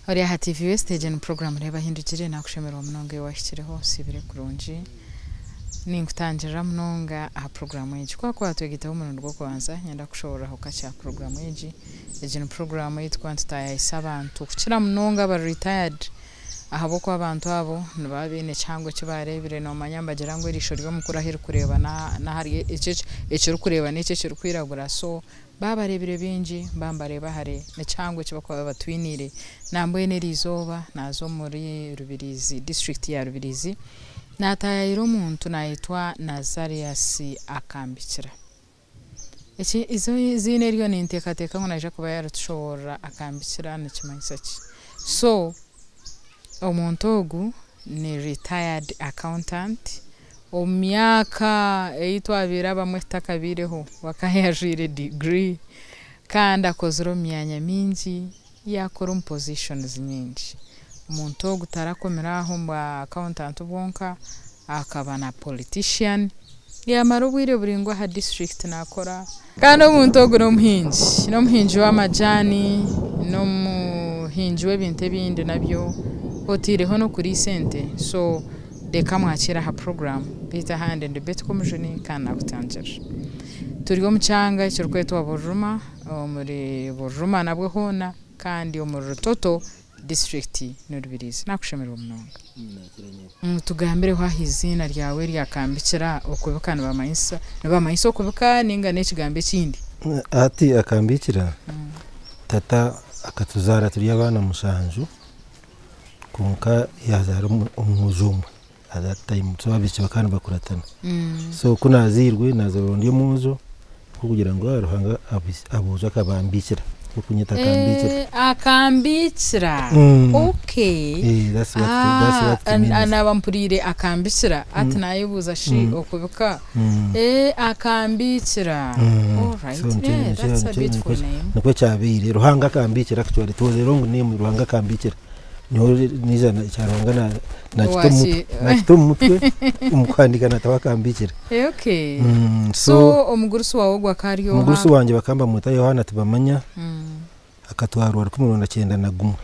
Ori aha TV West egi ni puroguraamu Reeba Ahindukire nakushemererwa munonga ei wahikireho osiibire kurungi. Ninkutangirira munonga aha puroguraamu egi. Ku wakuba watwegaitaho omurundi gw'okubanza niinyenda kukushoboororaho kakye aha puroguraamu egi. Egi ni puroguraamu ei turikuba nitutaayayisa abantu kukira munonga abari retired ahabw'okuba abantu abo nibaba baine kihango eki baareebire noomanya nibagira ngu eriisho ry'omukuru ahu ririkureeba n'ahari ekirikureeba n'ekyo ekirikwiragura so Baabareebire bingi, baambareeba hare, n'ekihango eki barikuba batwiniire. Nambwenu eriizooba naaza omuri Rubirizi, disiturikiti ya Rubirizi, naataayaayira omuntu naayetwa Nazarius Akambikira. Eki eiziina eryo ninteekateeka ngu naija kuba yaaritushoboorora Akambikira nikimanyisa ki. So, omuntu ogu ni retired accountant, Omu myaka ei twabaire abamwe tutakabaireho, akaba yajwaire diguri kandi akozire omu myanya mingi, yaakora omu positions nyingi. Omuntu ogu tarakomire aho omu bwa accountant bwonka, akaba na politician, yaamara obwire buraingwa aha district naakora. Kandi omuntu ogu n'omuhingi, n'omuhingi w'amajaani, n'omuhingi w'ebintu ebindi nabyo, otaireho n'okuriisa ente. So reka mwakiire aha puroguraamu. Beitu ahandi ndi Betty Komujuni kandi naakutangirira. Turi omu kyanga ekirikwetwa Bururuma, omuri Bururuma nabwo hoona kandi omuri Rutoto disiturikiti ni Rubirizi. Naakushemererwa munonga. Tugambireho aha iziina ryawe erya Kambikira okubika nibamanyisa nibamanyisa okubika ninga n'ekigambo ekindi? Hati Akambikira tata akatuzaara turi abaana mushanju kwonka yaazaara omwojo omwe at that time so abaishiki bakaba nibakuratana so ku naazairwe naazaarwa ndi omwojo ahabw'okugira ngu Ruhanga aboojo akabambiikira. Okunyeta akambikira. Eh, akambikira. Okay. Eh, that's what that's what it means. Naba mpuriire akambikira ati nayebuuza shi okubika. Eh, akambikira. Alright. So nikyo Yeah, nikyo that's a nikyo beautiful nikwo name. nikwo kyabaire. Ruhanga akambikira actually it was a wrong name Ruhanga akambikira. Nyowe naija ekya Ruhanga na nakita omu Waki nakita omu mutwe omu kuhandiika nataho akambikira. Eh, okay. So So omugurusi waawe ogwo akaba ari oha? omugurusi wangye bakaba nibamweta Yohaana Tibamanya akatwarwa rukumi rwenda kyenda na gumwe.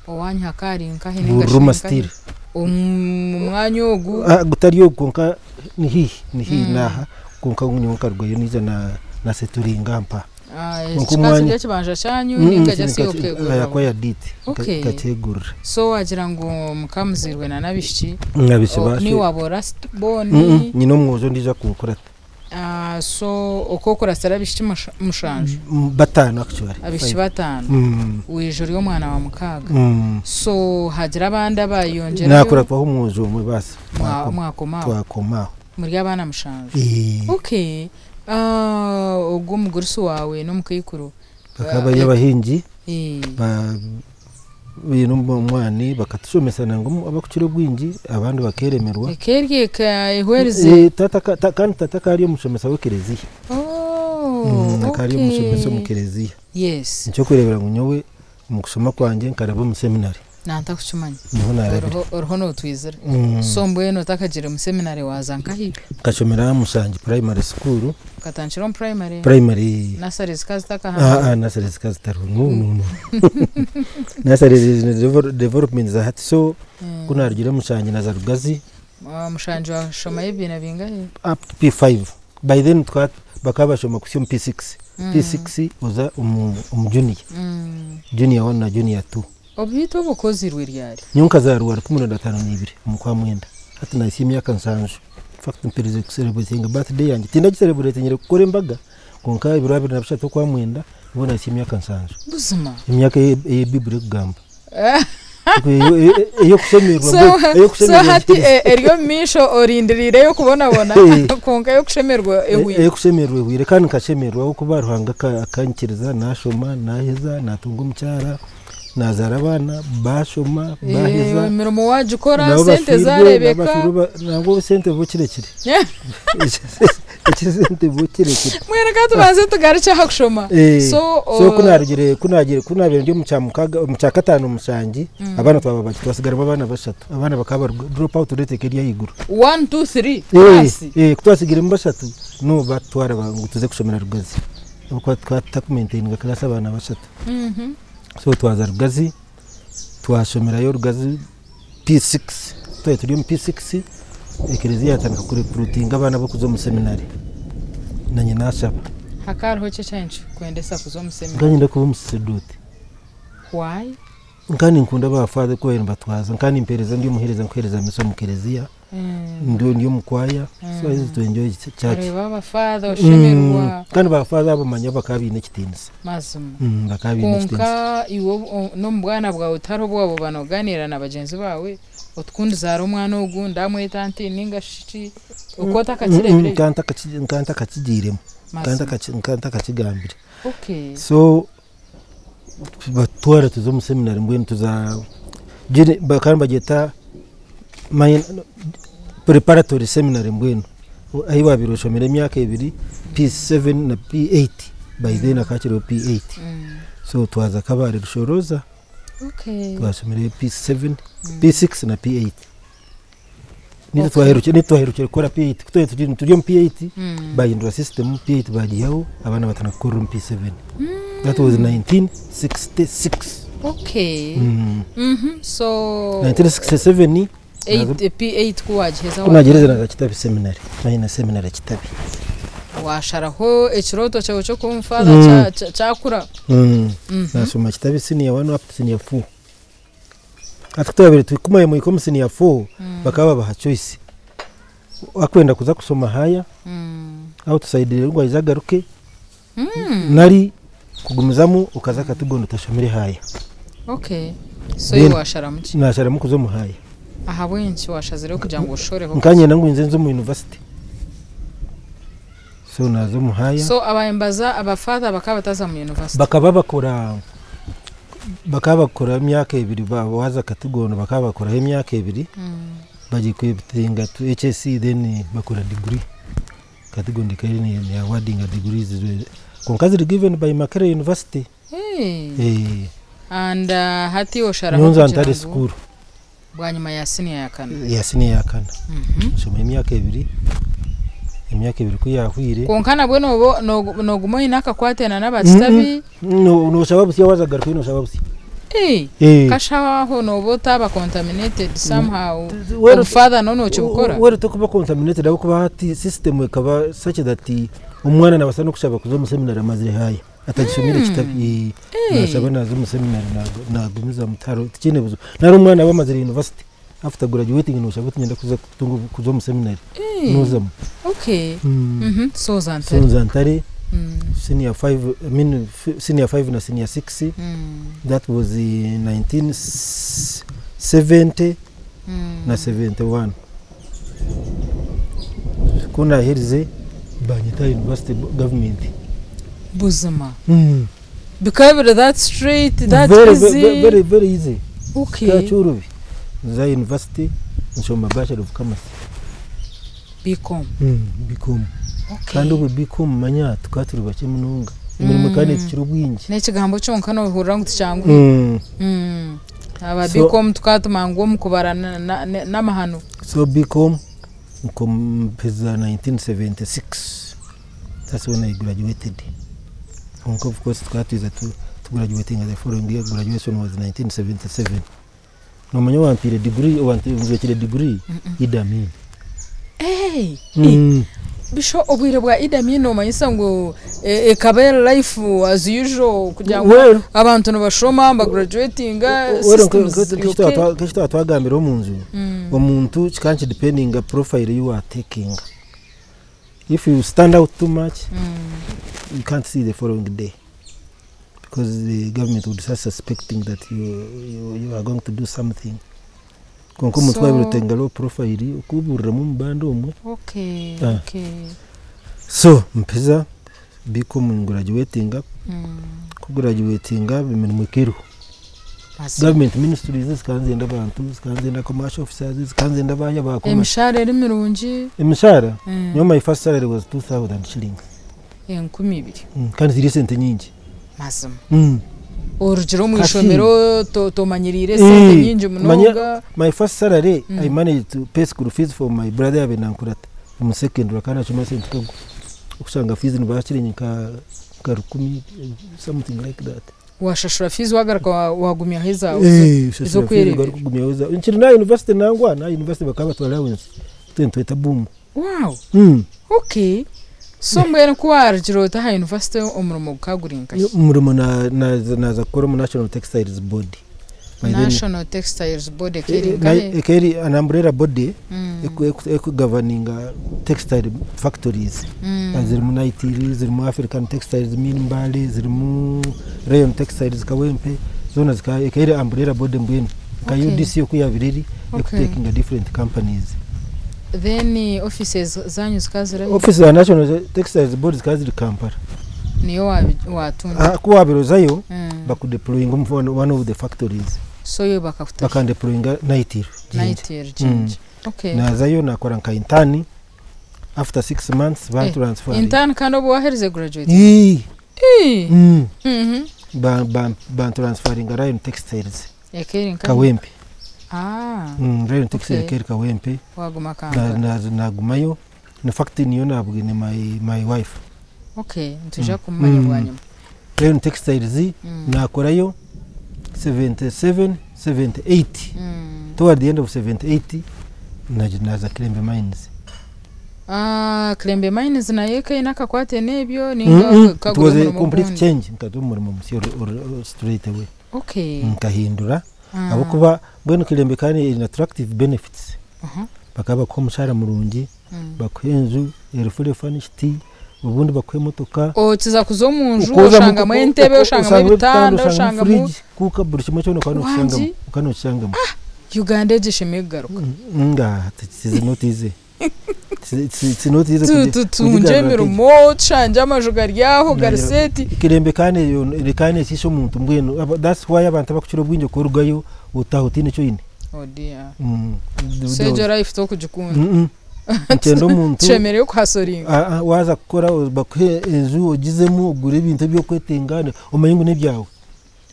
Owaanyu hakaba hari nkahi ninga shi Bururuma nkahi? still. Omu mwanya ogu? Ah, gutari ogu kwonka ni haihi ni haihi naaha kwonka nyowe nkarugayo naija na naseturinga mpa. Ah, Kwonka kikaba omwanya kiri ekibanja kyanyu ninga just iwe okeegurira? I acquired it Okay. nkakyegurira. So wagira ngu mukaba muzairwe na n'abaishiki, Abaishiki o- bashwe niiwe waaba last born, nyine omwojo ondiijo akunkurata. Ah, so okokuratsire abaishiki mushanju? Bataano actually. Abaishiki bataano. Waija ori omwana wa mukaaga. So hagira abandi abayongyerayo? Nakuratwaho omwojo omwe baasi. Mwakoma aho? Twakoma aho. Muri abaana mushanju? Okay. Ah, ogwo omugurusi waawe n'omukaikuru? Bakaba bari abahingi baine omwani bakatushomesa nangwa abakukira obwingi abandi bakeeremerwa. Eka eryo eka ehwerize? Taata kandi taata akaba ari omushomesa w'ekereziya. Akaba ari omushomesa omu kereziya. Nikyo orikureebera ngu nyowe omu kushoma kwangye nkaraba omu seminary. Nantakukimanya. Niho naarabire. Oriho oriho nootwizira. So mbwenu otakagiire mu seminary waaza nkahi? Nkashomera aha Mushangi primary school. Okatandikira omu primary? Primary. Nursery zikaba zitakahangire? Aa nursery zikaba zitariho no no no. Nursery ni development za hati so ku naarugire Mushangi naza Rugazi. Mushangi waashomayo ebibiina bingahi? Up to P5. By then bakaba bashoma kuhitsya omu P6. P6 oza omu junior. Junior one na junior two. Obu beitu obu okoziirwe ryari? Nyowe nkazaarwa rukumi rwenda ataano n'ibiri omu Kwamwenda. Hati nahitsya emyaka nsanju. In fact mperize kusereburetinga birthday yangye. Tindagisereburetingire kukora embaga kwonka ebiro 23 Okwamwenda nibwo nahitsya emyaka nsanju. Buzima? Emyaka ei ei Baiburi erikugamba. Ey'okushemererwa So mbwenu, so ey'okushemererwa hati ngiherize. eri omu maisho orindiriire ey'okubonabona kwonka ey'okushemererwa ehweire. Ey'okushemererwa ehweire kandi nkashemererwa ahabw'okuba Ruhanga akanyikiriza naashoma, naaheza, naatunga omukyara. Nazaara abaana baashoma baaheza. Emirimo waagikora, Nabo sente bashwirwe, nabo zaareebeka. bashwirwe nangwa obusente bwo kirekire. Ekisente bwo kirekire. Mbwenu ka tubanze tugarukye aha kushoma. So, So, so ku naarugire ku naagire ku naabaire ndi omu kyamukaaga omu kyakataano mushangi abaana twaba bakye twasigaremu abaana bashatu. Abaana bakaba bari drop out rate ekaba eri ahaiguru. One, two, three, class. Ku twasigiremu bashatu no baatutwara ngu tuze kushomera Rugazi. Ahabw'okuba tukaba tutakumaintaininga class abaana bashatu. So twaza Rugazi, Twashomerayo Rugazi P6. Twaba turi omu P6, ekereziya yatandika kurecruitinga abaana b'okuza omu seminary. Nanye nashaba. Hakaba hariho ki ekyari nikikwendesa kuza omu seminary? Nkaba niinyenda kuba omusacerdote. Why? Nkaba ninkunda ba father oku baabaire nibatwaza. Nkaba nimpeereza ndi omuheereza nkuheereza misa omu kereziya, ndi omu kwaya, so I used to enjoy church. Oreeba aba father oshemererwa. Kandi ba father abo manya bakaba baine ekitiinisa. Mazima. Bakaba baine ekitiinisa. Kwonka iwe n'omu bwana bwawe tihariho obu waaba noogaaniira na bagyenzi baawe oti ku ndizaara omwana ogu ndamweta nti ninga shi ki? Okwo otakakireebireyo? Nkaba ntakakigiiremu. Nkaba ntakakigambire. So batutwara tuza omu seminary mbwenu tuza bakaba nibagyeta preparatory seminary mbwenu ahu wabiire oshomera emyaka ebiri P7 na P8 by then hakaba hakiriho P8 so twaza Kabale Rushoroza twashomerayo P7, P6 na P8. Nitwe twaherukire kukora P8 ku twabire turi omu P8 bahindura system P8 bagihaho abaana batandika kukorera omu P7 that was 1966. Okay. So 1967. P8 ku wagiheza? Ku naagiherize naaza Kitabi Seminary, nanyine seminary Kitabi. Washaraho ekirooto kyawe ky'okuba omufaather kyakura. Nashoma Kitabi senior 1 up to senior 4. Hati kutwabire kumanya muhika omu senior 4 bakaba babaha choice. Akwenda kuza kushoma higher outside ngu aije agaruke nari kugumizamu okaza Katigondo otashomire higher. Okay. So iwe washaramu ki? Nasharamu kuza omu higher. Ahabw'enki washazireho kugira ngu oshoreho? Nkanyenda ngu nze nze omu university. So naza omu higher. So abayimbaza abafather bakaba bataza mu university? Bakaba bakora emyaka 2 waza Katigondo bakaba bakoraho emyaka 2 bagiequippinga to HSC, then bakora degree. Katigondo ekaba ni awarding degrees konka ziri given by Makerere University. Hey. Eh. And hati osharaho Nyonza kugira Ntare ngu School. Bwanyima ya senior ya kana? Ya senior ya kana. Nshoma emyaka 2, emyaka 2 ku yahwire. Konka nabwe noguma oine akakwatena n'abakitabi? No, noshaba busya waza garuka noshaba busya. Hey. Eh. Kashaho noba otaba contaminated somehow? Well, obufather no nokibukora? Well, tokuba contaminated ahabw'okuba hati system ekaba such that omwana nabasa n'okushaba kuza omu seminary amazire higher atagishomire Kitabi. Hey. Nashaba naza omu seminary nagumiza mutaro tikiine buzibu. Nari omwana aba amazire university, after graduating noshaba oti nyenda kuza kutunga kuza omu seminary, nozamu. Okay. So So Ntare. Nza Ntare senior 5, I mean senior 5 na senior 6. That was in 1970 na 71. Ku naherize banyita university government. Buzima? Bikaba biri that straight, that Very, easy? very, very, very easy. Kyakyorobi. Nza university nshoma Bachelor of Commerce. BCom? BCom. Kandi obwo BCom manya tukaba turi bakye munonga, emirimo kandi tukiri obwingi. N'ekigambo kyonka nohurira ngu tikyanguhi. Aba BCom tukatuma ngu omu kubara n'amahano. So BCom nkompeza 1976, that's when I graduated. Konka of course tukaba twiza tugraduating the following year. Graduation was 1977. Nomanya wampire degree, wanjwekire degree, Idi Amin. Hey. Bisho obwire bwa Idi Amin omanyisa ngu ekaba eri life as usual kugira ngu Well, abantu nibashoma bagraduatinga, systems ziri okay. Nk'ekitwaba twagambira omu nju, omuntu kikaba nikidependinga profile you are taking. If you stand out too much, you can't see the following day because the government would start suspecting that you are going to do something. Konka omuntu wabire otenga low profile okuburiramu omu bandi omwe. Ah. So mpeza BCom, graduatinga. Kugraduatinga emirimo ekeriho. Government ministries zikanzenda abantu, zikanzenda commercial officers, zikanzenda abanya ba commerce. Emishahara eri mirungi? Emishahara, nyowe my first salary was 2000 shillings. 2000? Kandi ziri sente nyingi. Mazima. Orugire omu Kati- ishomero tomanyiriire esente nyingi munonga. My first salary, I managed to pay school fees for my brother yabe nankurata omu secondary kandi ashoma sente kagu okushanga fees nibakiri nka 1000, something like that. Washashura fees wagaruka wagumyaho ezaawe Eh, ushashura fees ez'okwereebera. ugaruka kugumyaho ezaawe. Nkiri na university nangwa na university bakaba batuha allowance itwe nitweta boom. Wow. Okay. So mbwenu ku waarugira oti aha university omurimo gukaba guri nkahi? Omurimo naaza kukora omu National Textiles Board. By then, National Textiles Board eka eri nkahe? Eka eri an umbrella body ekugoverninga textile factories. Zirimu Naitiri, zirimu African Textiles Mill Mbale, zirimu Rayon Textiles Kawempe, zoona zikaba eka eri umbrella body mbwenu nka UDC oku yaabaire eri ekutekinga different companies. Then offices zanyu zikaba ziri ahi? Office za National Textiles Board zikaba ziri Kampala. Niyo waatundira? Ah, ku waabaire ozayo bakudeployinga omu one of the factories. So iwe bakakutahi? Bakandeployinga Naitiri, Jinja. Naitiri, Jinja. Okay. Naazayo naakora nka intern after 6 months bantransferringa. Intern kandi obu waaherize graduate? Ii. Ii. Bantransferringa Rayon Textiles. Eka eri nkahi? Kawempe. Ah. Rayon Textiles eka eri Kawempe. Waguma Kampala. Nagumayo. In fact niyo nabwine my wife. Okay, nitwija kumumanya bwanyima. Rayon Textiles nakorayo 77, 78. Toward the end of 78 naza Kilembe Mines. Ah, Kilembe Mines nayo eka eine akakwate n'ebyo ninga It kagura was a omurimo complete ogundi? change, nkata omurimo musya straight away. Nkahindura ahabw'okuba mbwenu Kilembe kandi eine attractive benefits. Bakaba bakuha omushahara murungi, bakuha enju eri fully furnished, obundi bakuha emotoka. Okiza kuza omu nju Okozamu oshangamu entebe, oshangamu ebitanda, oshangamu oshangamu fridge, kuka, buri kimwe kyona okaba nokishangamu. Wangi? Okaba nokishangamu. Uganda egyo eshemereire kugaruka. Nga it's not easy. It's not easy Tutungye kugigarura. emirimo, tushangye amaju gari aho gari Nagira- set. Kirembe kandi eyo kandi ekisha omuntu mbwenu that's why abantu abakukira obwingi okurugayo otaha otiine eki oine. Oh dear. So egyo life tokugikunda? Nkyenda omuntu Tushemereire kuhasoringa. Ah, ah, waza kukora bakuhe enju ogizemu, ogure ebintu ebyokwetenga, omanye ngu n'ebyawe.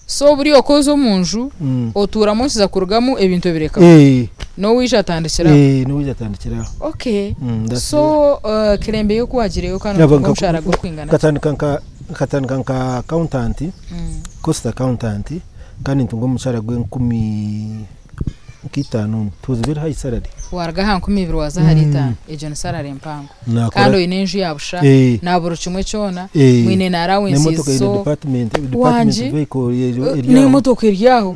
So buri okoza omu nju otuuramu, okiza kurugamu ebintu ebireka n'owija atandikiraho. Eh, n'owija atandikiraho. Okay. That's So Kirembe yo kuwagireyo kano omushahara gurikwingana ki? Nkatandika nka accountant, cost accountant, kandi ntunga omushahara gw'enkumi nk'itaano. It was very high salary. Waruga aha 2000 waza ahari 50, egyo ni salary mpango. Nakora kandi oine enju ya busha na buri kimwe kyona, mwine na n'emotoka allowances ine so department Wangi? vehicle eri aho. N'emotoka eri aho,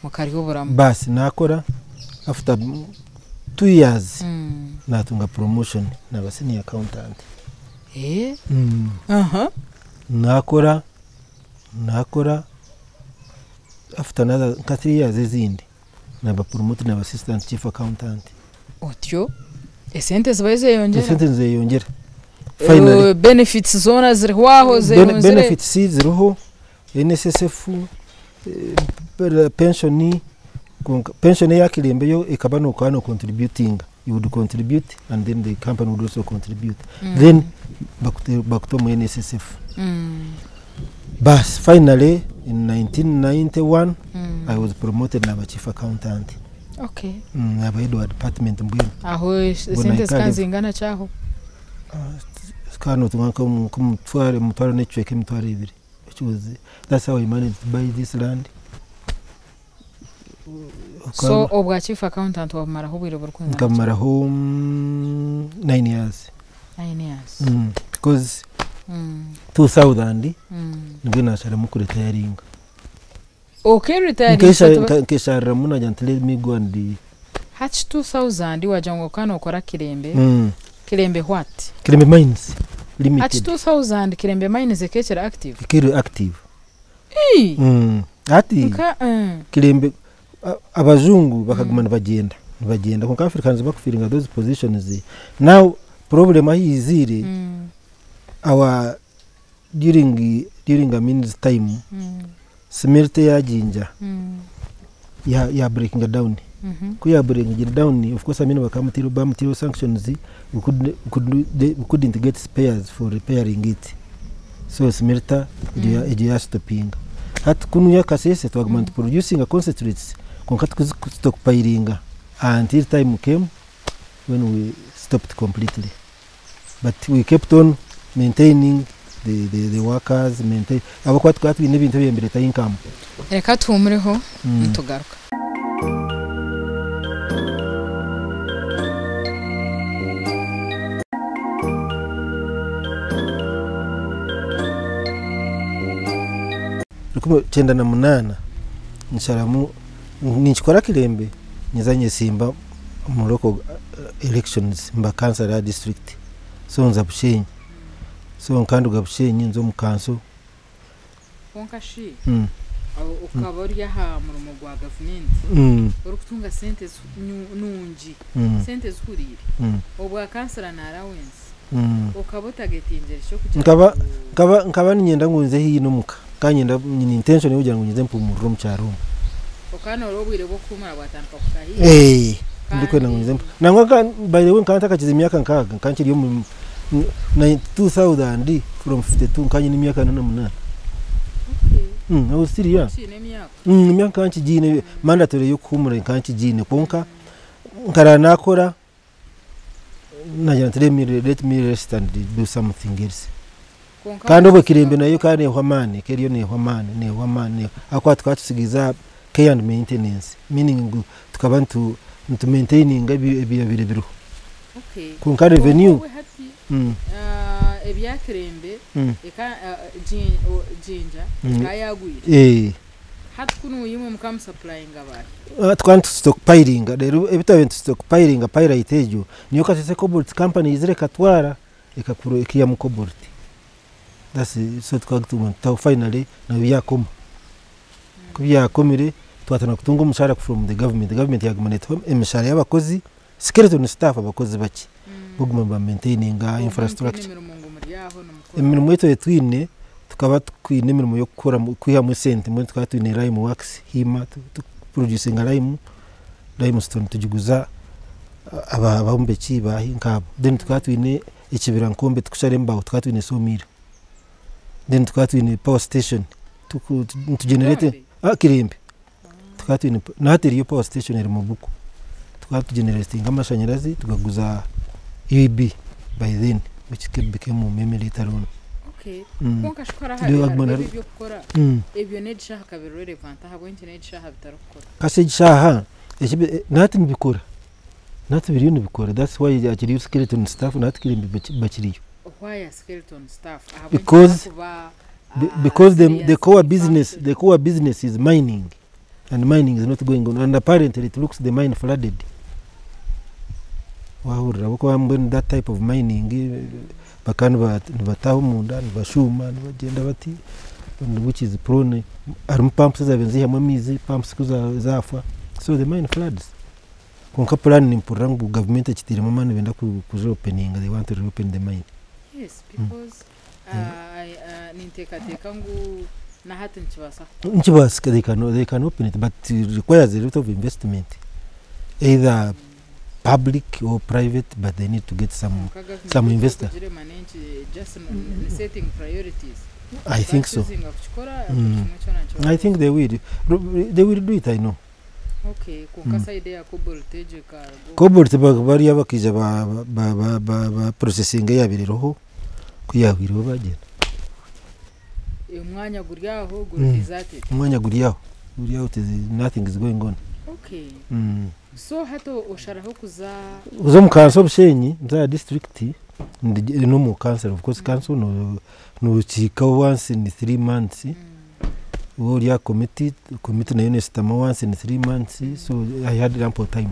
mukarya oburamu. Basi nakora after 2 years natunga promotion, naba senior accountant. Nakora after another nka 3 years ezindi naba promoted, naba assistant chief accountant. Otyo esente zibaye zeyongyera. Esente nizeyongera finally. Benefits zoona ziriho aho zeyonzire. Benefits ziriho, NSSF, pension. Konka pension eya Kilembe yo ekaba nokuba no contributing, you would contribute and then the company would also contribute, then bakuta mu NSSF. Bas, finally in 1991 I was promoted, naba chief accountant. Naba head wa department mbwenu. Aho esente zikaba zingana kyaho? Kano tunga nk'omutwaro, umutwaro n'ekicweka, 20,000, which was, that's how I managed to buy this land. So obwa chief accountant wabumaraho obwire burikwingana ki? Nkamaraho 9 years. 9 years. Because 2000 nibwo nasharamu kuretiringa. Okay, retiring. Nkeshariramu nagira nti let me go and Hati 2000 wagira ngu okaba nokora Kilembe. Kilembe what? Kilembe Mines Hati Limited. 2000 Kilembe Mines ekekiri active? Ikiri active. Ii, Hati nka Kilembe abajungu bakaguma nibagenda nibagenda, konka Africans bakufiringa those positions. Now problem aho izire, our during Amin's time, smelter ya Jinja ya breaking down. Ku ya breaking down, of course Amin bakamutiro bamutiro sanctions, we couldn't get spares for repairing it, so smelter egyo yastopinga. Hati kunu ya Kasese twaguma producing concentrates, konka tukustockpilinga until time came when we stopped completely, but we kept on maintaining. the workers, maintain ahabw'okuba tukaba twine ebintu ebyabaire nibireeta income. Reka tuhumureho nitugaruka. 98 nsharamu ninkikora Kilembe nyeza nyesimba omu local elections mba kansara aha district so nza Bushenyi so nkanduga Bushenyi nza omu kanso. Kwonka shi okaba ori aha murimo gwa gavumenti orikutunga sente nungi, sente zihuriire, obwa kansara na allowance okaba otagetingire ki okugira Nkaba nkaba nkaba niinyenda ngu nze haihi n'omuka nkaba niinyenda nyine intention y'okugira ngu nyeze mpumurire omu kyaro omu. Okaba noreeba obwire bw'okuhuumura bwatandika kuhika haihi. Ndikwenda ngu nyeze nangwa nka by the way nkaba ntakakize emyaka nkaaga nkaba nkiri omu 2000 from 52 nkaba nyine emyaka 48. I was still young. Emyaka nkaba nkigiine mandatory y'okuhuumura nkaba nkigiine kwonka nkarara nakora nagira nti let me rest and do something else. Kandi obwo Kilembe nayo ekaba nehwa amaani ekaba eriyo nehwa amaani nehwa amaani ahabw'okuba tukaba tutsigize aha care and maintenance meaning ngu tukaba nitu nitu maintaininga ebyabaire biriho. Kwonka revenue. Ebya Kilembe Jinja ekaba yagwire. Hati kunu imwe mukaba musupplyinga baahi? Tukaba nitu stockpilinga reero ebi twabaire nitu stockpilinga pyrite egyo niyo Kasese Cobalt Company yaizire ekatwara ekaihamu cobalt. That's so tukaba tutaho finally nabyo byakoma. Ku byakomire twatandika kutunga omushaara from the government, government yaguma netuha emishaara y'abakozi, skeleton staff abakozi bakye b'okuguma niba maintaininga infrastructure. Emirimo ei twaba twine tukaba twine emirimo y'okukora kwihamu esente mbwenu tukaba twine lime works Hiima tukuproducinga lime, limestone tugiguza abombeki baahi nkaabo. Then tukaba twine ekibira nkombe tukushara embaho tukaba twine sawmill. Then tukaba twine power station nitugenerate Kilembe tukaba twine nahati eriyo power station eri Mubuku. Tukaba tugeneratinga amashanyarazi tugaguza UEB by then which became Umeme later on. Okay. Kwonka shi ku hariho hariho ebi eby'okukora ebyo n'ekishaaha ka biri relevant ahabw'enki n'ekishaaha bitarikukora? Kasi ekishaaha nahati nibikora nahati biriyo nibikora that's why hakiriyo skeleton staff nahati Kilembe bakiriyo. Why a skeleton staff? Ahabw'enki kuba Because the core business the core business is mining and mining is not going on and apparently it looks the mine flooded. Wahurira ahabw'okuba mbwenu that type of mining bakaba nibataaha omunda nibashuuma nibagyenda bati which is prone harimu pumps ezaabaire niziihamu amaizi pumps ku zaafa so the mine floods. Kwonka plan nimpurira ngu gavumenti ekitairemu amaani nibenda kuzi openinga they want to reopen the mine. Yes, because ninteekateeka ngu na hati nikibaasa kukora. Nikibaasika they can open it but it requires a lot of investment either public or private but they need to get some investor. Kugirema nenki just ni setting priorities. I think so. Bachoosinga kukikora buri kimwe kyona nikiba I think they will do it, I know. Okay, kwonka side ya cobalt egyo ekaruga. Cobalt bariya bakaija ba processing eyabaire eriho ku yahwireho bagyenda. Omwanya guri aho guri deserted. Omwanya guri aho nothing is going on. Okay. So hati osharaho kuza Uza omu kanso Bushenyi nza district no mu council of course council nokiika once in 3 months oba ori aha committee, committee nayo nesitama once in 3 months so I had ample time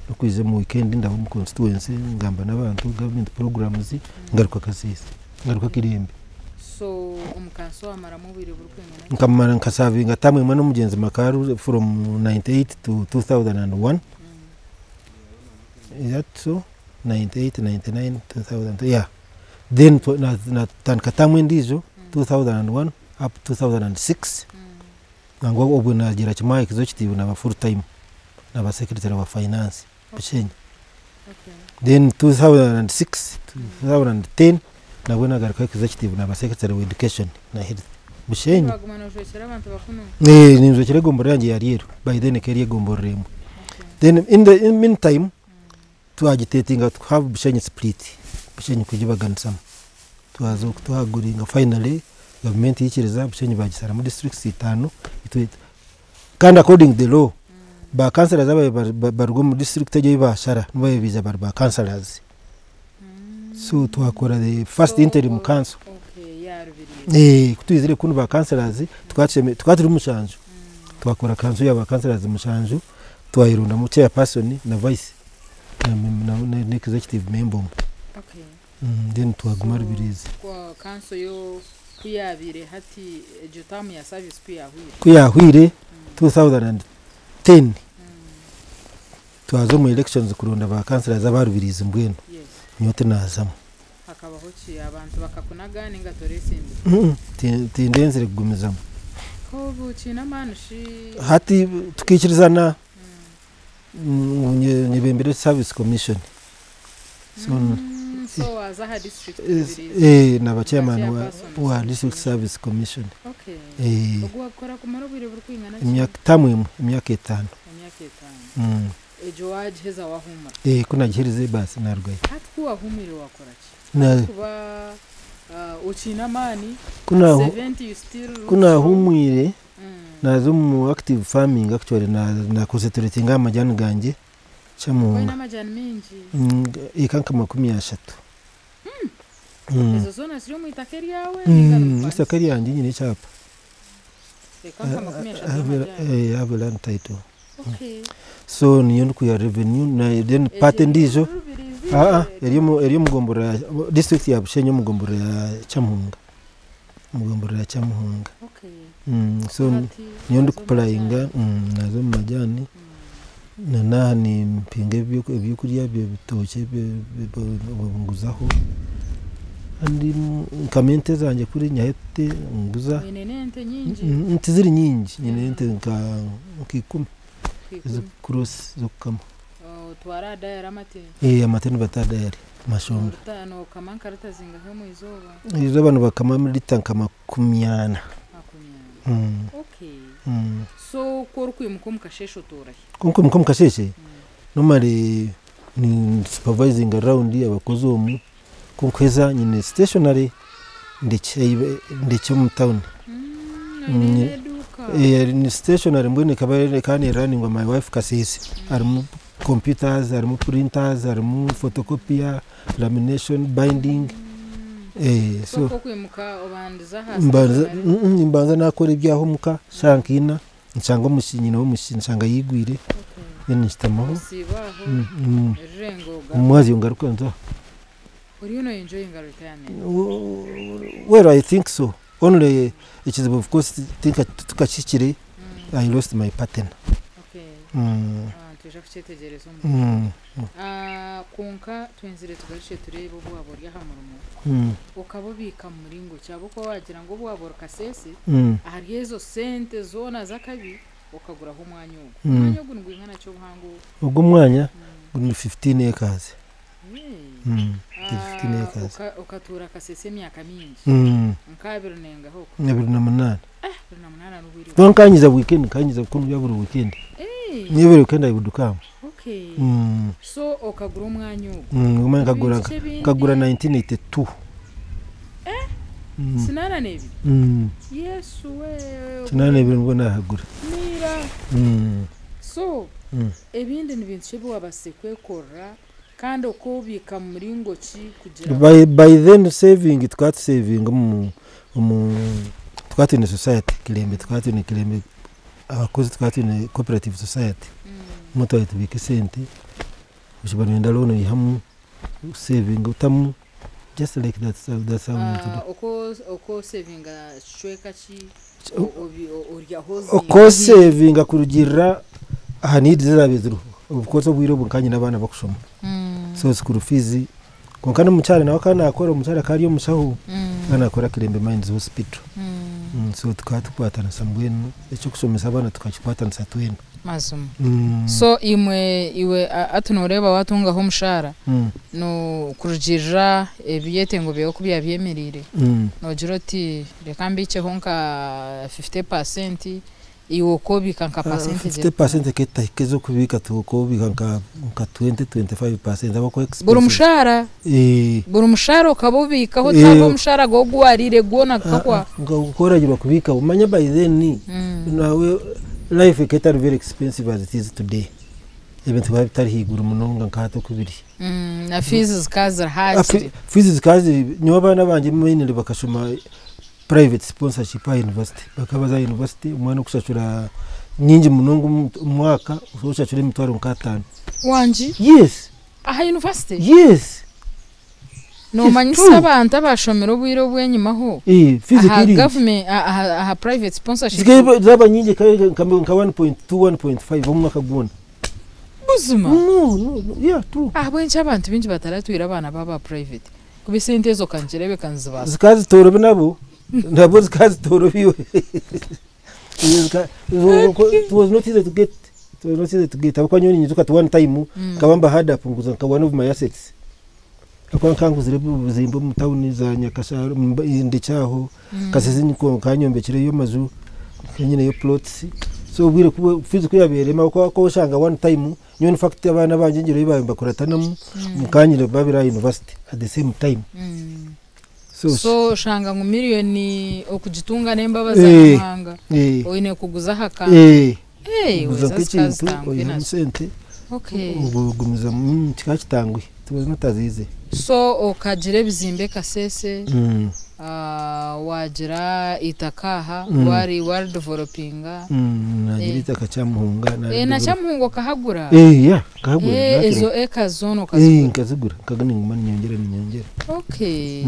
nokwija omu weekend ndaba omu constituency ngamba n'abantu government programs ngaruka Kasese ngaruka Kilembe. So omu kanso wamaramu obwire burikwingana ki? Nkamara nkaservinga term emwe n'omugyenzi Makaru from 98 to 2001. Is that so? 98, 99, 2000, yeah. Then natandika term endiijo 2001 up 2006 nangwa obwo nagira kimwe aha executive naba full time naba secretary wa finance Bushenyi. Then 2006 2010 nabwo nagaruka executive naba secretary wa education na health Bushenyi. Waguma noshwekyera abantu bakunu. Ninzokera egomborora yangye ya Ryeru by then ekaba eri egomborora emwe. Then in the in meantime twagitatinga to have Bushenyi split Bushenyi kugibaganisamu. Twaza oku twaguringa finally gavumenti yaikiriza Bushenyi baagisharamu districts itaano itwe kandi according to the law ba councillors ababaire bari baruga omu district egyo ei baashara nibo babaire baija bari ba councillors. So twakora the first interim council. Ku twizire kunu ba councillors tukaba tusheme tukaba turi mushanju twakora council ya ba councillors mushanju twayerondamu chairperson na vice na na na executive member omwe. Then twaguma Rubirizi. Council yo ku yaabaire hati egyo term ya service ku yaahwire? Ku yaahwire 2010 twaza omu elections kuronda ba councillors aba Rubirizi mbwenu nyowe tinaazamu. Hakabaho ki? Abantu bakakunaga ninga toreesimbire? Tindenzire kugumizamu. Obu kiine amaani shi? Hati tukaikirizana ngu nyebembere service commission. So, So waaza aha district Rubirizi. Naba chairman wa district service commission. Okay. Ogu wakukora kumara obwire burikwingana ki? Emyaka term emwe, emyaka etaano. Emyaka etaano. Egyo waagiheza wahuumura? Ku nagiherize baasi narugayo. Hati ku wahuumwire wakora ki? Kuba okiine amaani, 70 you still look Ku nahuumwire naaza omu active farming actually na concentratinga aha majani gangye Kyamuhunga. Oine amajani maingi? Eka nka 30. Ezo zoona ziri omu itaka eryawe ninga nopangisa? Itaka eryangye nyine ekyapa. Eka nka 30 z'amajani? I have a land title. So niyo ndikwiha revenue na then part endiijo eri omu eri omu gomborora ya district ya Bushenyi omu gomborora ya Kyamuhunga. Omu gomborora ya Kyamuhunga. So niyo ndikupurayinga naaza omu majani na n'aha nimpinga ebyokurya ebitookye nguzaho kandi nkama ente zangye kuri nyihayo tute nguza. Oine n'ente nyingi? Tiziri nyingi, nyine ente nka ikumi ez'okukurosi z'okukama. Otwara aha dayari amate? Amate nibata aha dayari mashombe. Nokama nka rita zingahi omu izooba? Eizooba nibakama rita nka 40. 40. Okay. So ku orikwimuka omu kasheeshe otoora hi? Ku nkwimuka omu kasheeshe, normally ni supervisinga round abakozi omu, ku nkuheza nyine stationery ndekye ndekye omu town. Oine n'eduuka? Ni stationery mbwenu ekaba ekaba neraningwa my wife Kasese. Harimu computers, harimu printers, harimu photocopier, lamination, binding. So So ku okwimuka obandiza aha mbanza stationery? Nimbanza nakora ebyaho omuka shaaha nka ina nshanga omushiki nyine w'omushiki nshanga yigwire then nshutamaho. Osiiba aho erurengo ogaruka? Omumwazyo ngaruka nza. Oriyo noyenjoyinga retirement? Well, I think so. Only ekizibu of course tinka tukakihikire I lost my partner. Nitwija kukyetegyereza omu Kwonka twenzire tugarukye tureebe obu waaba ori aha murimo, okaba obiika mu muringo ki? Ahabw'okuba waagira ngu obu waaba ori Kasese, ahari ezo sente zoona z'akabi okaguraho omwanya ogu. Omwanya ogu nigwingana ki obuhango? Ogu omwanya guri 15 acres. 15 acres. Okatuura Kasese emyaka mingi, nka abiri nengahi okwo? 28. 28 n'obwire. Kwonka nkanyiza weekend, nkanyiza kunuya buri weekend. Nyowe buri weekend I would come. So okagura omwanya ogu? Omwanya nkagura Ebintu ki ebindi? Nkagura 1982. 82? Yesu we! 82 nibwo nahagura. Niira. So ebindi ni bintu ki ebi wabaasize kwekorera kandi okobiika mu muringo ki kugira ngu By then saving tukaba tusevinga omu tukaba twine society Kilembe, tukaba twine Kilembe abakozi, tukaba twine cooperative society. Nimwo twaba tubiika esente, okiba noyenda loan oihamu, osevinga otamu, just like that, that's how we used to do. Oko osevinga kicweka ki? Oryaho zingahi? Oko osevinga kurugiirira aha needs ezaabaire ziriho. Of course obwire obu nkaba nyine abaana bakushoma. So school fees, kwonka n'omukyara nawe akaba nakora, omukyara akaba ari omushaho, akaba nakora Kilembe Mines Hospital. So tukaba tukwatanisa mbwenu eky'okushomesa abaana tukakikwatanisa twena. Mazima. So imwe iwe hati noreeba watungaho omushaara, no kurugiirira ebyetengo byawe oku byabyemereire, nogira oti reka mbikyeho nka 50%, Iwe okobiika nka percentage 50% eketahika ez'okubiika tukobiika nka 20 25% ahabw'okuba Buri expenses mushaara? Eh. Buri mushaara okaba obiikaho Eh. tihariho omushaara gwawe ogu wariire gwona gukahwa? Nkoragirwa kubiika omanya by then nawe life ekaba etari very expensive as it is today. Ebintu bikaba bitari haiguru munonga nka hati oku biri. Na fees zikaba ziri hakiri. Fees zikaba ziri, nyowe abaana bangye mainly bakashoma private sponsorship aha university. Bakaba baza aha university omwana okushashura nyingi munonga omu mwaka oshashura emitwaro nk'ataano. Wangi? Yes. Aha university? Yes. Noomanyisa True. abantu abashomire obwire obw'enyimaho Eh, fees aha ekaba eri nyingi. government aha, aha private sponsorship? Zikaba zaaba nyingi ekaba eri nka 1.2 1.5 omwaka gwona. Buzima? No, no, no, yeah, true. Ahabw'enki abantu baingi bataratwire abaana baabo aha private? Kuba esente ezo kangireebeka nizibaasa. Zikaba zitoorobi nabo, nabo zikaba zitoorobi iwe. It was not easy to get, it was not easy to get. Ahabw'okuba nyowe ninyijuka ati one time nkaba mba hard up nguza nka one of my assets. Ahabw'okuba nkaba nguzire obuzimbe omu tawuni za Nyakashaaro, Ndekyaho, Kasese nikwo nkaba nyombekireyo amaju, nkaba nyineyo plots. So obwire ku fees ku yabaire erema ahabw'okuba oshanga one time nyowe in fact abaana bangye ngiire ei baabaire nibakuratanamu, nkaba nyine babiri aha university at the same time. So, So oshanga ngu miriyoni okugitunga n'embabazi za Eh, Nyamuhanga eh, oine kuguza aha kantu. eh, Eh, kuguza weza zikaba nk'ekintu zitanguhi oihamu nazo. sente Okay. ogumizamu kikaba kitanguhi it was not as easy. So okagira ebizimbe Kasese, wagira eitaka aha, wari waridevelopinga. Nagira eitaka Kyamuhunga Eh, na naridevelop. Kyamuhunga okahagura? Eh, yeah, nkahagura Eh, nakira. ezo acres zoona Eh, okazigura? nkazigura nkaga ninguma ninyongyera ninyongyera. Okay.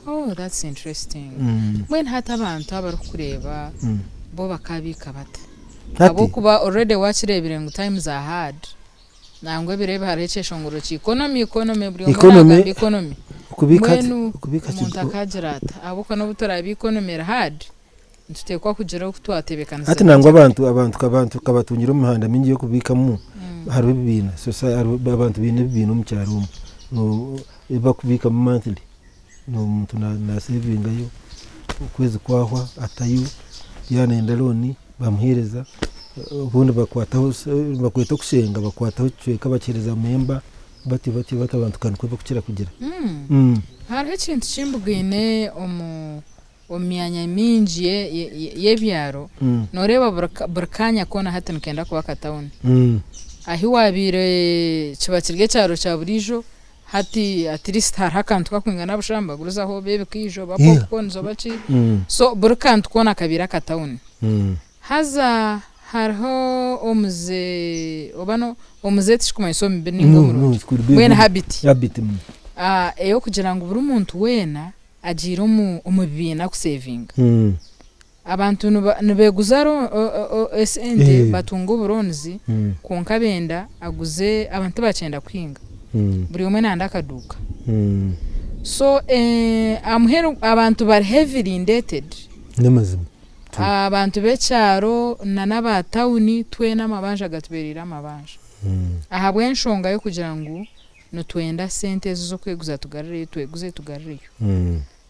Oh, that's interesting. Mbwenu hati abantu abarikukureeba bo bakabiika bata? Hati Ahabw'okuba already wakireebire ngu times are hard. Nangwa ebiro ebi hariho ekyeshongoro kya economy, economy, buri omwe Economy, naagamba economy. okubiika hati Mbwenu okubiika omuntu ki akaagira ata? Ahabw'okuba n'obu turaabe economy eri hard, nituteekwa kugira oku twatebeekanisa Hati nangwa abantu abantu abantu kabatungire omu mihanda mingi y'okubiikamu hariho ebibiina hariho abantu baine ebibiina omu kyaro omu no ebi bakubikamu monthly omuntu nasevingayo okwezi kwahwa atayo yaaba nayenda loan bamuheereza obundi bakwataho bakweta okushenga bakwataho ekicweka bakiheereza member batyo batyo batyo abantu ka nikwo bakukira kugira. Hariho ekintu kimbugaine omu omu myanya mingi y'ebyaro nooreeba buri kaanya koona hati nikenda kuba akatawuni. Ahi waabaire kiba kiri ekyaro kya buriijo hati at least hariho akantu kakwingana busha nibagurizaho oba ebikaijo oba popcorns oba ki so buri kantu koona kabaire akatawuni. Haza hariho omuze oba no omuze tikikumanyisa omubi ninga No, no, omurungi it could be mbwenu good. habit Habit. Ey'okugira ngu buri muntu weena agiire omu omu bibiina kusevinga. Abantu nibeeguza esente batunga oburoonizi kwonka benda aguze abantu tibakyenda kuhinga buri omwe nayenda akaduuka. So aha muheru abantu bari heavily indebted. N'amazima. Abantu b'ekyaro n'aba tawuni twena amabanja gatubeereire amabanja. Ahabw'enshonga y'okugira ngu nitwenda sente ezo z'okweguza tugarureyo tweguze tugarureyo.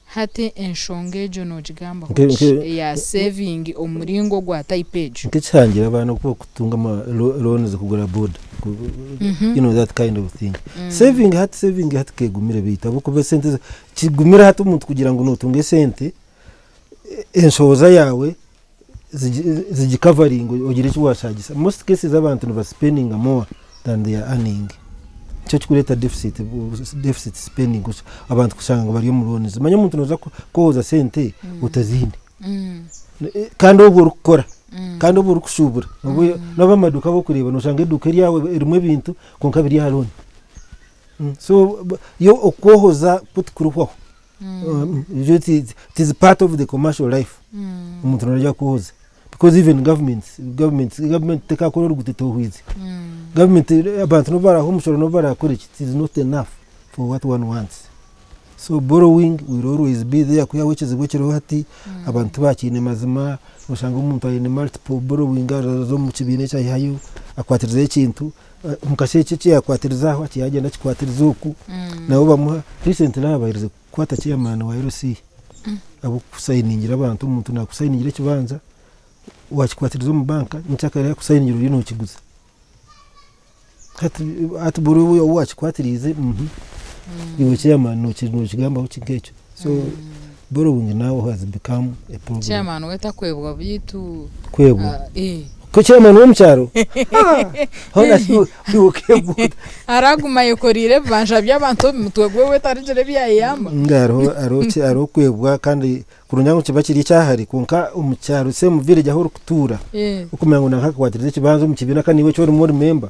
Hati enshonga egyo noogigambaho ki eya saving omu muringo gwa type egyo? Nk'ekihangira abaana okuba kutunga ama loans kugura boda you know that kind of thing. Saving hati saving hati kegumire beitu ahabw'okuba esente kigumire hati omuntu kugira ngu notunga esente enshohoza yaawe zigikavaringe ogire eki washagisa. Most cases abantu nibaspendinga more than they are earning. Nikyo kikureeta deficit, deficit spending abantu kushanga ngu bari omu loans. Manya omuntu nooza kwohoza sente otaziine. Kandi obwo orikukora kandi obwo orikushuubura n'obu amaduuka agu orikureeba noshanga eduuka eryawe erimu ebintu kwonka biri aha loan. So yo okwohoza kwo tikurihwaho. It is part of the commercial life. Omuntu naija kwohoza because even governments, governments, government tekakora oruguuto etohwize. Government abantu n'obu baraha omushoro n'obu barakora eki it is not enough for what one wants. So borrowing will always be there kwihaho ekizibu ekiriho hati abantu tibakiine mazima oshanga omuntu aine multiple borrowing araza omu kibiina eki aihayo akwatirizayo ekintu omu kasheeshe eki yakwatiriza aho yagyenda akikwatiriza oku nabo bamuha recently aha baherize kukwata chairman wa LC ahabw'okusayiningira abantu omuntu nakusayiningira ekibanja Wakikwatiriza omu banka nyenkyakare yakusayingira oriyo nokiguza. Hati hati buri ou wakikwatiriize iwe chairman nokigambaho ki nk'ekyo? So borrowing now has become a problem. Chairman we takwebwa beitu. Kwebwa? Ko chairman w'omukyaro? Hoona shi iwe okeebwa ota? Araguma ayekoreire ebibanja by'abantu omu mutwe gwe we tarigira ebi yayeyamba. Ninga hariho hariho ki hariho okwebwa kandi kurungi ngu kiba kiri ekyahare kwonka omu kyaro same village ahu orikutuura okumanya ngu nanka akakwatiriza ekibanja omu kibiina kandi naiwe eki orimu ori member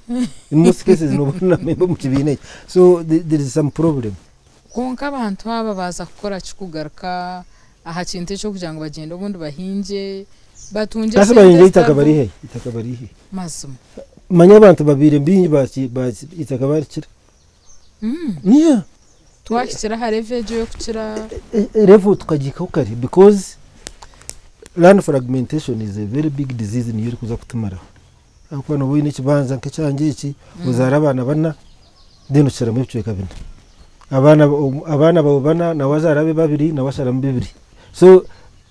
in most cases nooba ori na member omu kibiina ekyo so there is some problem. Kwonka abantu aba baaza kukora ki kugaruka aha kintu eky'okugira ngu bagyende obundi bahingye batungye Kasi esente bahingye eitaka ezitariho bariihe? Eitaka bariihe? Mazima. Manya abantu babaire baingi eitaka barikira. Yeah. Twahikire aha level egyo ey'okukira. Level tukagihikaho kare because land fragmentation is a very big disease niyo erikuza kutumaraho. Ahabw'okuba nooba oine ekibanja nk'ekyangye eki, ozaare abaana bana, then okisharamu ebicweka bina. Abaana abaana baawe bana nawe azaara abe babiri, nawe asharamu bibiri. So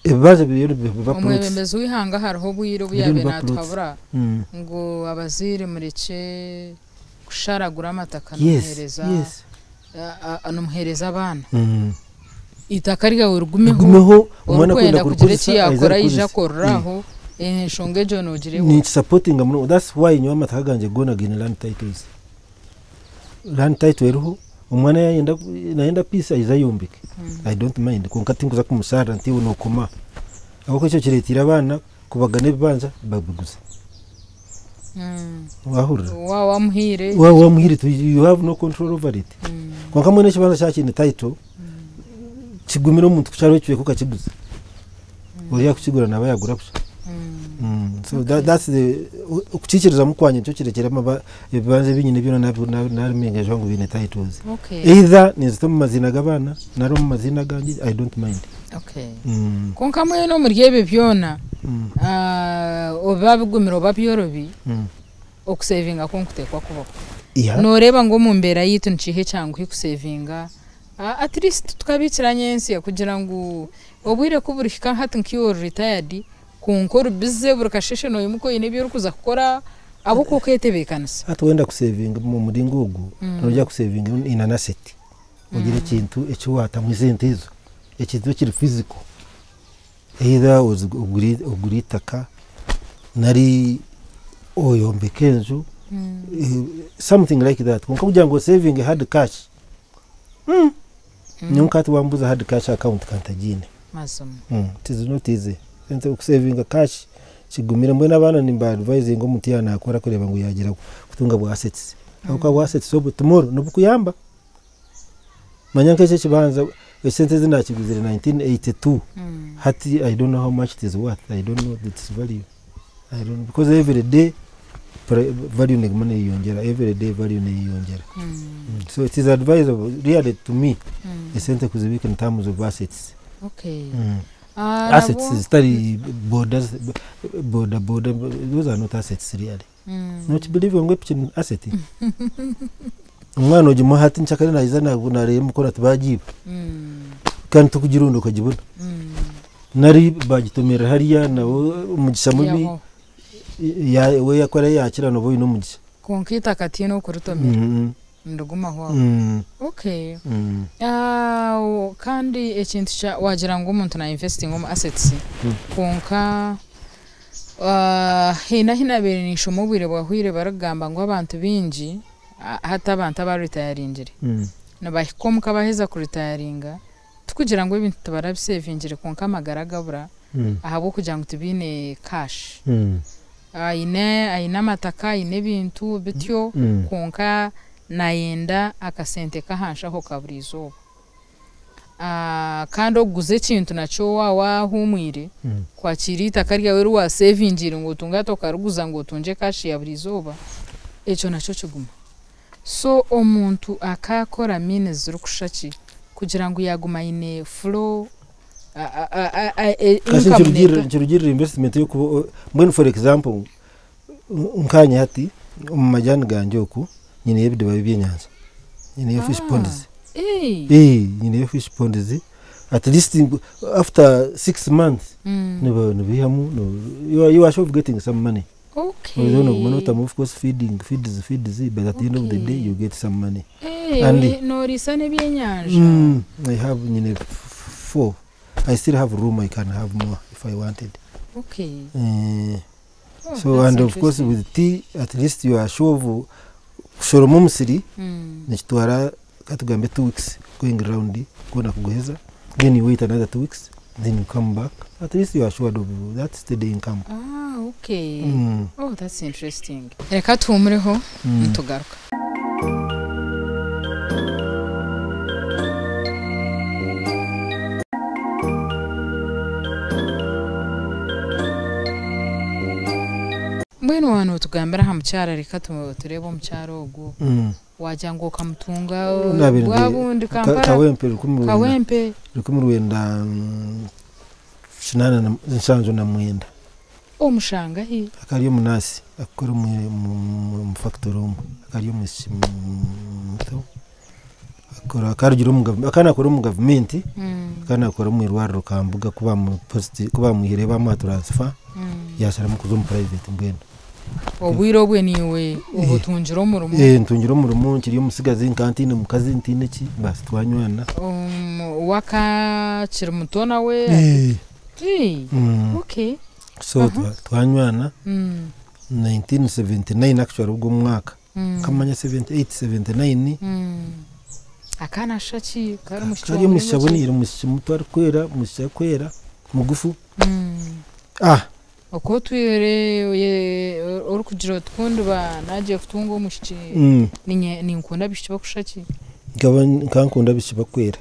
ebibanja biriyo nibiba plots. Omwebembezi w'eihanga hariho obwire obu Biriyo yaabaire nibiba plots. naatuhabura ngu abazaire murekye kusharagura amataka Yes, nimuheereza yes. nimuheereza abaana. Eitaka ryawe rigumeho, Rigumeho omwana orikwenda akwenda kugira eki kurikozesa aize yaakora aije arikozese. akorere aho, enshonga egyo noogireeba ota? Ninkisapotinga munonga that's why nyowe amataka gangye goona gaine land titles. Land title eriho, omwana yayenda nayenda peace aije ayombeke I don't mind kwonka tinkuza kumusharira nti iwe nokoma ahabw'okuba ekyo kireteire abaana kubagana ebibanja babiguza. Wahurira? Waaba wamuhaire. Waaba wamuhaire you have no control over it. Kwonka mbwenu ekibanja kyaba kiine title kigumire omuntu kusharaho ekicweka okakiguza. Oriya kukigura naaba yagura busha. So that, that's the okukiikirizamu kwangye nikyo kirekire ebibanja ebi nyine byona nabimenga ngu biine titles. Either ninzita omu maziina g'abaana nari omu maziina agangye I don't mind. Okay. Kwonka mbwenu omuri ebyo byona oba bigumire oba byorobi okusevinga kwo nikuteekwa kubaho. Yeah. Nooreeba ngu omu mbeera yaitu nikiiha ekyanguhi kusevinga at least tukabiikira nyentsya kugira ngu obwire ku burihika hati nk'iwe ori retired kwonka ori busy buri kasheeshe noimuka oine ebi orikuza kukora ahabw'okuba okeetebeekanisa. Hati wenda kusevinga omu muringo ogu noija kusevinga in an asset ogire ekintu eki waatamu esente ezo ekintu ekiri physical either ogure eitaka nari oyombeke enju something like that kwonka kugira ngu osevinge hard cash nyowe nka hati wambuuza hard cash account kantagiine. Mazima. It is not easy. Sente okusevinga cash kigumire mbwenu abaana nimba advisinga omuntu yaaba nakora kureeba ngu yagira kutunga bwa assets ahabw'okuba bwa assets obwo tomorrow nibukuyamba. Manya nk'eki ekibanja esente ezi nakiguzire 1982 hati I don't know how much it is worth, I don't know its value. I don't know because every day value neguma neyeyongyera, every day value neyeyongyera. So it is advisable really to me esente kuzibiika in terms of assets. Okay. Assets Nabwo zitari boda boda boda those are not assets really. Nokibelieve ngu epiki ni asset? Omwana ogimuha hati nkyakare naija nareeba emikono ati bagiiba kandi tokugirunda okagibona. Nari bagitomerera hariya nawe omugisha mubi Yaho. we yakora yakira noba oine omugisha. Kwonka eitaka tihaine okuritomera. Nirigumaho aho. Okay. Kandi ekintu kya wagira ngu omuntu na investinga omu assets kwonka haine ahu nabaire ninshoma obwire bwahweire barikugamba ngu abantu baingi hati abantu aba retiringire nibahika omuka baheza kuretiringa tikugira ngu ebintu tibarabisevingire kwonka amagara gabura ahabw'okugira ngu tibaine cash. Aine aine amataka aine ebintu bityo kwonka nayenda akasente k'aha nshaho ka buri izooba. Kandi okuguza ekintu nakyo waaba wahuumwire kwakiira eitaka ryawe eri wasevingiire ngu otunge hati okariguza ngu otungye cash ya buri izooba ekyo nakyo kiguma. So omuntu akaakora means zirikushusha ki kugira ngu yaaguma aine flow Kasi income nikirugirira investment yokuba mbwenu for example nkanye hati omu majani gangye oku nyineyo ebidiba by'ebyenyanja nyineyo fish ponds. Nyineyo fish ponds. At least after 6 months nibihamu you are sure of getting some money. Okay. Noguma notamu, of course, feeding, feeds, feeds, but at the end of the day you get some money. Eh, nooriisa n'ebyenyanja? I have nyine four. I still have room. I can have more if I wanted. Oh, So that's and of course interesting. with tea, at least you are sure of kushoroma omusiri. Nikitwara katugambe 2 weeks going round kwona kuguheza, then you wait another 2 weeks, then you come back. At least you are assured of that steady income. Ah, okay. Oh, that's interesting. Reka tuhumureho, nitugaruka. Mbwenu wanu tugambira aha mukyara, reka turebe omukyara ogwo. Wagira ngu okamutunga Nabire bwa bundi Kampala? Kawempe 1900. Kawempe. 1989. Omushangahi? Akari omunasi akora mu factory omwe, akari omwishiki muto, akora akarugira omu akana akora omu gavumenti. Akana akora omu irwariro Kambuga, kuba bamuhire bamuha transfer, yasharamu kuza omu private mbwenu. Obwire obwe niwe obutungire omurimo? Eh, ntungire omurimo nkiri omusigazi, nka ntiine mukazi, ntiine ki, basi twanywana. Wakakiri muto nawe? Eh. Eh, okay. So twanywana 1979 actually, ubwo mwaka kamanya 78, 79. Akaana shaki kari omushiki? Kari omushiki abonire, omushiki muto arikwera, omushiki arikwera mugufu. Ah. Oku otwire orikugira oti kundiba nagiye kutunga omushiki, ninkunda abishiki bakushaki? Nkaba nkankunda abishiki bakwera,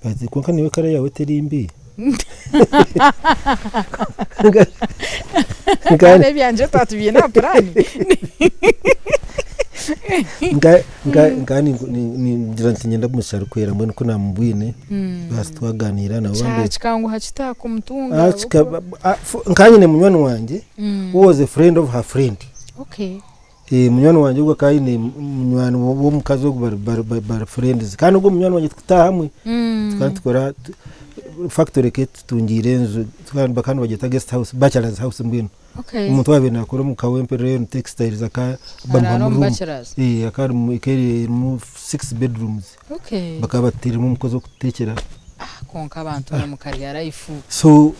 but kwonka niwe kara yawe teri mbi. Kandi ebyangye twatubiine aha purani. Nka ningira nti nyenda omushiki arikwera. Mbwenu ku namubwine, basi twaganira nawe wambere. Kikanguha kita kumutunga? Ah, nkanyine munywani wanje who was a friend of her friend. Eh, munywani wanje ogwo akaba aine munywani w'omukazi ogwo, bari friends, kandi ogwo munywani wanje tukutaha hamwe. Tukaba tukora factory ke, tutungiire enju kandi bagyeta guest house, bachelors house mbwenu. Omuntu wabiire nakora omu Kawempe Rayon Textiles aka bamuha Araara mu omu room. bachelors? Eh, akaba ari mu eka erimu six bedrooms. Bakaba bateiremu omukozi w'okutekyera. Ah, konka abantu bari mukarya life. So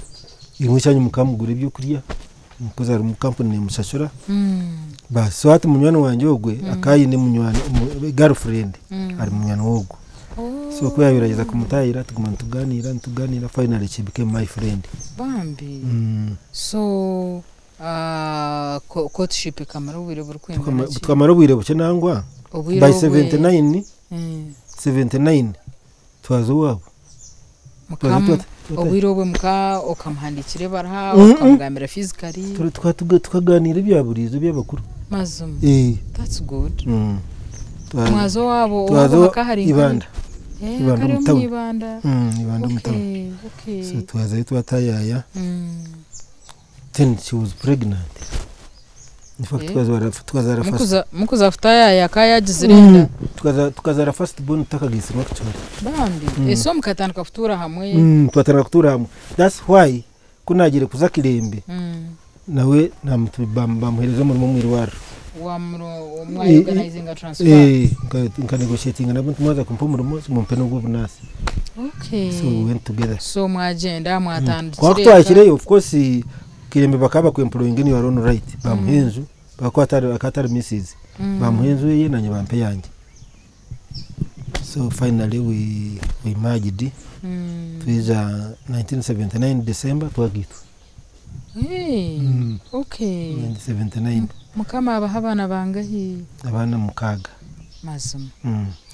imwe kyanyu mukamugura ebyokurya, omukozi ari mu kampuni nemushashura. Basi so hati munywani wanje ogwe akaba aine munywani girlfriend ari munywani wogwo. Oh, so ku yabirageza kumutahira, tuguma nituganira, nituganira, finally she became my friend. Bambi. So courtship ikamara obwire burikwingana ki? Tukamara obwire bukye nangwa Obwire by 79. 79 twaza owaabo. Obwire obwe muka okamuhandikira ebaraha, okamugambira physically? Tukaganira ebya buriizo by'abakuru. Mazima? Eh. That's good. Mwaza owaabo? Twaza Owaabo hakaba hari Ibanda. Eh, Ibanda kari omu omu town. Ibanda. Ibanda omu town. So twazayo, twatayaya. Then she was pregnant, in fact. Eh. Tukazara first Mukuza kutayaya akayagizire enda? Tukazara first born tutakagisirwa actually. Bambi. Ese mukatandika kutuura hamwe? Twatandika kutuura hamwe. That's why kunagire kuza Kirembe, nawe bamuhereza omurimo omwirwariro. Mwayorganizinga transfer? Eh, nka negotiatinga nabo nti mwaza kumpa omurimo, mumpe n'ogw'obunasi. So we went together. So mwagenda Kwaka mwatandikire? Twahikireyo, of course Kirembe bakaba bakwemployinga in your own right, bamuha enju, bakaba akatari misses, bamuha enju eye, nanye bampe yange. So finally we merged. Twija 1979 December twagitwa. Hey, okay. 1979. Mukama abaha abaana bangahi? Abaana 6. Mazima?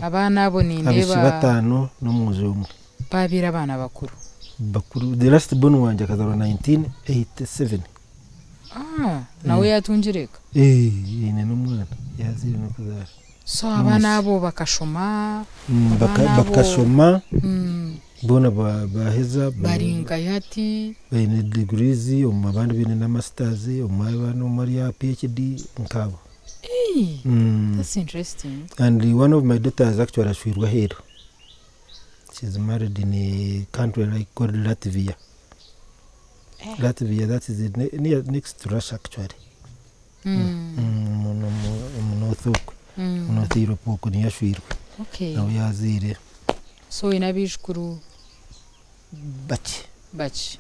Abaana abo Abishiki nindeeba 5 n'omwojo omwe. Babiire abaana bakuru? Bakuru. The last born wanje akazarwa 1987. Ah, nawe yatungire eka? Eh, ine n'omwana, yazire n'okuzaara. So abaana abo bakashoma? Mm, Abaana abo- bakashoma boona, baheza. Bari nkahi hati? Baine degrees omu, abandi baine na masters omu, abandi omwe ari aha PhD, nkabo. Hey, that's interesting. And one of my daughters actually ashwirwe aheeru. She's married in a country like called Latvia. Eh. Latvia, that is near next to Russia actually. Omu north okwe, mu North Europe okwe niyo ashwirwe. Nawe yazaire. So oine abaijukuru Bakye. Bakye.